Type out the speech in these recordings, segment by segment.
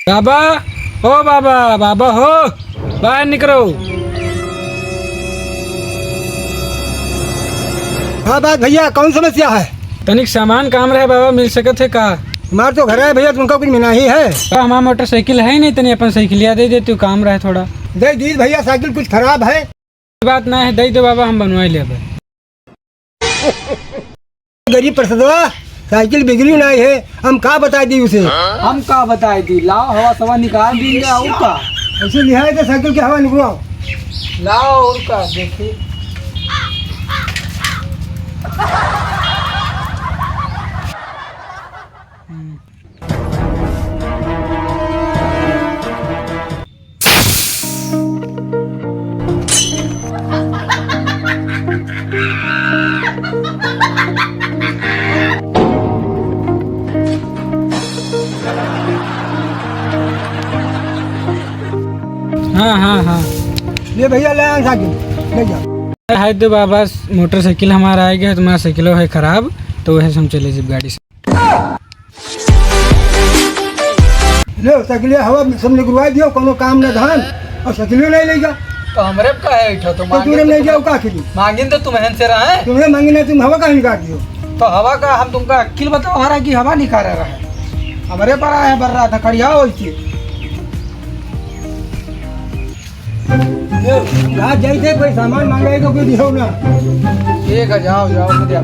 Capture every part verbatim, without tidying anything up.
बाबा, ओ बाबा, बाबा हो, बाहर निकलो। का बात भैया, कौन समस्या है? तनिक सामान काम रहे बाबा, मिल सकत है का? हमार तो घर है भैया, तुमका कुछ मिला ही है। तो हमार मोटरसाइकिल है ही नहीं, तनी अपन साइकिलिया दे देती, काम रहे थोड़ा। दे दीजिए भैया, साइकिल कुछ खराब है। बात ना है, दे दो बाबा, हम बनवाई लेबे। गरीब प्रसादवा, साइकिल बिगड़ी नाई है, हम का बताई दी उसे? हम का बताई दी, लाओ हवा सवा निकाल दी और का? ऐसे लिहाई तो साइकिल के हवा निकलवाओ। लाओ और का, देखी। हम्म। हाँ, हाँ, हाँ। ले भैया, ले आ साइकिल, ले जा। हाय दे बाबा, मोटरसाइकिल हमारा आए गया, तुम्हारा साइकिलो है खराब, तो वह से हम चले जब गाड़ी से। ले, साइकिलिया हवा सब निकलवा दियो, कोनो काम न धान, और साइकिलियो नहीं लेगा। तो हमरे का है इठो, तो तो मांगे तूने तो नहीं तुम, जाओ का अखिली? मांगिन तो तुमहन से रहा है। तुमने मांगी ना, तुम हवा का निकाल दियो। तो हवा का हम तुमका अक्किल बतावा रहा कि हवा निकाल रहा है। हमरे पर आए बर रहा था, खड़िया हो इसकी। यो, रात जाई थे, कोई सामान मांगाई तो कोई दियो ना। ठीक है, जाओ, जाओ, मत जाओ।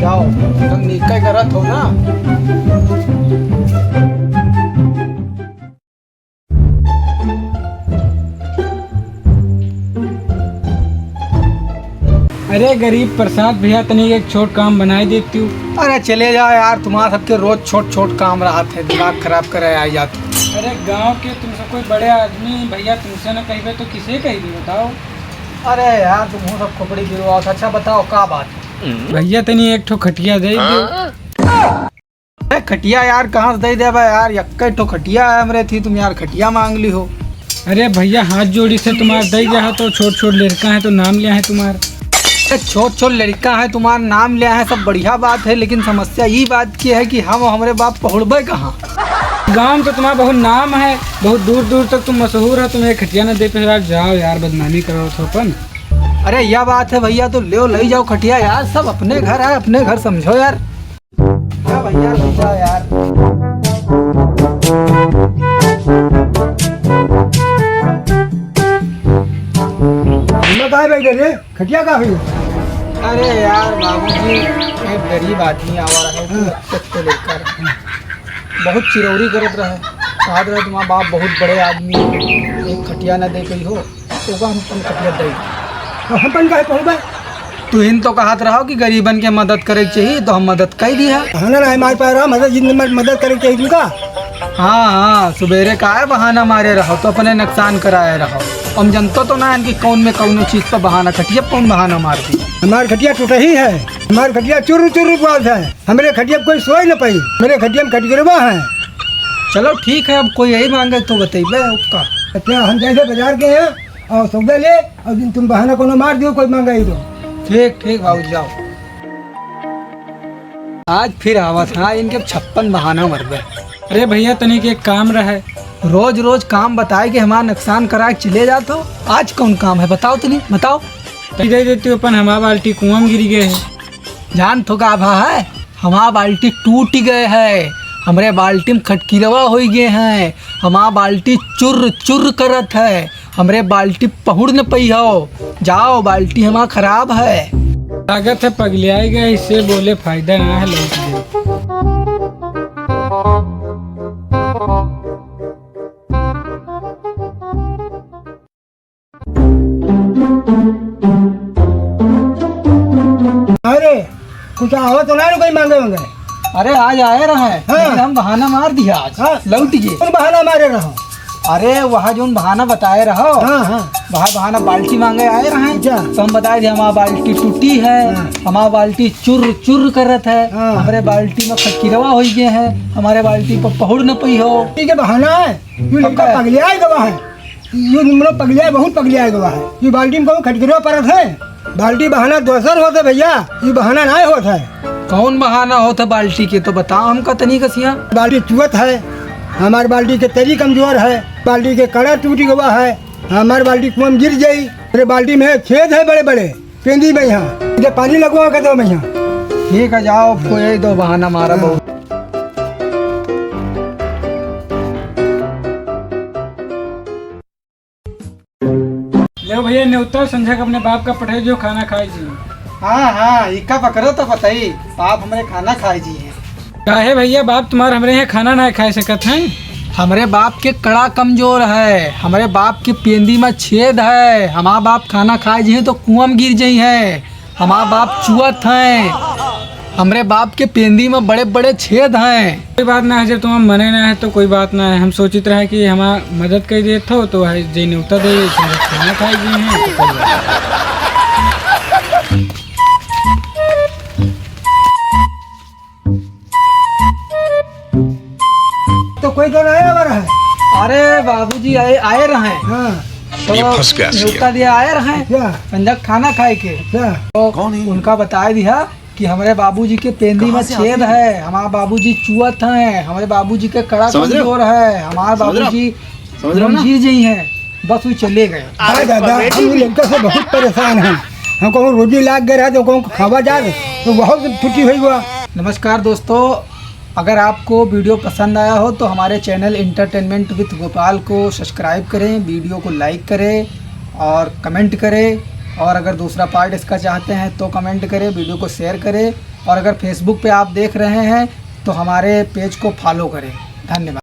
जाओ, तुम निकल करत हो ना। अरे गरीब प्रसाद भैया, तनी एक छोट काम बनाई देती हूँ। अरे चले जाओ यार, तुम्हारा सबके रोज छोट छोट काम रहत है, दिमाग खराब करे आई जात। अरे गांव के तुम सब कोई बड़े आदमी भैया, तुमसे न कहबे तो किसे कहबे बताओ? अरे यार, तुम हो सब खोपड़ी गिरवाओ। अच्छा बताओ का बात है? भैया तनी एक ठो खटिया दे दो। अरे खटिया यार, कहाँ से दे देबा यार? यक्के ठो खटिया है हमरे थी, तुम यार खटिया मांग ली हो। अरे भैया, हाथ जोड़ी से तुम्हार दे जा, तो छोट छोट लड़का है तो नाम लिया है तुम्हार। अरे छोट छोट लड़का है तुम्हार नाम लिया है, सब बढ़िया बात है, लेकिन समस्या ई बात की है कि हम हमरे बाप पहुड़बे कहाँ? गाँव में तो तुम्हार बहुत नाम है, बहुत दूर दूर तक तुम मशहूर है, तुम्हें खटिया न दे पे यार, जाओ यार, बदनामी करो तो अपन। अरे यह बात है भैया, तो ले ले जाओ खटिया यार, सब अपने घर है, अपने घर समझो यार। क्या भैया, ले जाओ यार। मैं कहाँ बैठे रे? खटिया का हुई? अरे यार बाबूजी, एक गरीब आदमी आवा रहे, हाँ। तो लेकर बहुत चिरौरी करत रहे, कहत रहे तुम्हारा बाप बहुत बड़े आदमी, एक खटिया ना दे कही हो, तो ओका हम अपन खटिया दे। तो हम अपन काहे पहुँचबे? तुहिन तो कहत रहो कि गरीबन के मदद करे के चाहिए, तो हम मदद कर दिया। बहाना ना है हमारे पास रहा, मदद जिन मदद करे के चाहिए तुमका। हाँ, हाँ, सुबेरे का है बहाना मारे रहो, तो अपने नुकसान कराए रहो। हम जनतो तो ना है कि कौन में कौनो चीज पर बहाना, खटिया पर कौन बहाना मार दी। हमार खटिया टूटा ही है, हमार खटिया चुर चुर बात है, हमरे खटिया पे कोई सोए न पाई, मेरे खटिया में खटगिरवा है। चलो ठीक है, अब कोई यही मांगे तो बतइबे, ओका। अच्छा, हम जैसे बाजार के हैं और सौदा ले, और दिन तुम बहाना कोनो मार दियो, कोई मांगा ही तो। ठीक, ठीक बाबू, जाओ। आज फिर आवत है, इनके छप्पन बहाना मरबे। अरे भैया, तनिक एक काम रहे। रोज रोज काम बताए के हमार नुकसान कराए के चले जात हो। आज कौन काम है, बताओ तनी, बताओ। तनी दे देती अपन, हमार बाल्टी कुआं में गिरी गए है। जान तो का भा है, हमार बाल्टी टूट गए है, हमरे बाल्टी में खटकिरवा होई गए हैं, हमार बाल्टी चुर्र चुर्र करत है, हमरे बाल्टी पहुड़ न पई हो। जाओ, बाल्टी हमार खराब है। लागत है पगलियाई गए, इससे बोले फायदा ना है, लौट दे। अरे, कुछ आवा तो ना कोई मांगे मांगे। अरे, आज आए रहे, हाँ। लेकिन हम बहाना मार दिया आज। हाँ। लौट गए। कौन बहाना मारे रहो? अरे, वहाँ जोन बहाना बताए रहो, हाँ, हाँ। वहाँ बहाना बाल्टी मांगे आए रहे। अच्छा। तो हम बताए थे, हमार बाल्टी टूटी है, हाँ। हमार बाल्टी चुर चुर करत है, हाँ। हमरे बाल्टी में खटकिरवा होई गए है, हमरे बाल्टी पर पहुड़ न पई हो। ठीक है, बहाना है। यू लड़का पगलिया गवा है। यू निमनो पगलिया, बहुत पगलिया गवा है। यू बाल्टी में कहूँ खटकिरवा परत है। बाल्टी बहाना दोसर होत है भैया, यू बहाना नाय होत है। कौन बहाना होत है बाल्टी के, तो बताओ हमका तनी कसिया। बाल्टी चुअत है, हमार बाल्टी के तरी कमजोर है, बाल्टी के कड़ा टूट गवा है, हमार बाल्टी कुआं में गिर जाई। अरे बाल्टी में छेद है बड़े बड़े, पेंदी में यहाँ, इधर पानी लगवा के दो में यहाँ। ठीक है, जाओ, कोई दो बहाना मारा हाँ। बहुत। लेव भइया, नेवता संझा के अपने बाप का पठाई जो खाना खाई जी। हाँ, हाँ, इका पकड़ो तो बताई, बाप हमरे खाना खाई जी हैं। काहे भइया, बाप तुम्हार हमरे यहाँ खाना ना खाए सकत हैं? हमरे बाप के कड़ा कमजोर है, हमरे बाप के पेंदी में छेद है, हमार बाप खाना खाए जी हैं तो कुआं में गिर जाई हैं। हमार बाप चुअत हैं। हमरे बाप के पेंदी में बड़े बड़े छेद हैं। कोई बात ना है, जब तुम मने ना है तो कोई बात ना है। हम सोचित रहे कि हमार मदद कर देत हो तो है जे नेवता दे, खाना खाए जी हैं तो कोई बात नहीं। तो कोई तो नहीं आवा रहा है। अरे बाबूजी आए, आए रहे। हाँ। तो ये फंस गया सी। न्योता दिया आए रहे। क्या? संझा खाना खाए के। क्या? तो कौन है? उनका बताए दिया कि हमरे बाबूजी के पेंदी में छेद है, हमारे बाबूजी चुअत हैं, हमरे बाबूजी के कड़ा कमजोर है, हमारे बाबूजी समझ रहे हो ना? जी जी हैं। बस वो चले गए। अरे दादा, हम लड़का से बहुत परेशान हैं। हम कहूँ रोजी लाग गए रहा तो कहूँ खावा जा तो बहुत छुट्टी हुई हुआ। नमस्कार दोस्तों, अगर आपको वीडियो पसंद आया हो तो हमारे चैनल एंटरटेनमेंट विथ गोपाल को सब्सक्राइब करें, वीडियो को लाइक करें और कमेंट करें। और अगर दूसरा पार्ट इसका चाहते हैं तो कमेंट करें, वीडियो को शेयर करें। और अगर फेसबुक पे आप देख रहे हैं तो हमारे पेज को फॉलो करें। धन्यवाद।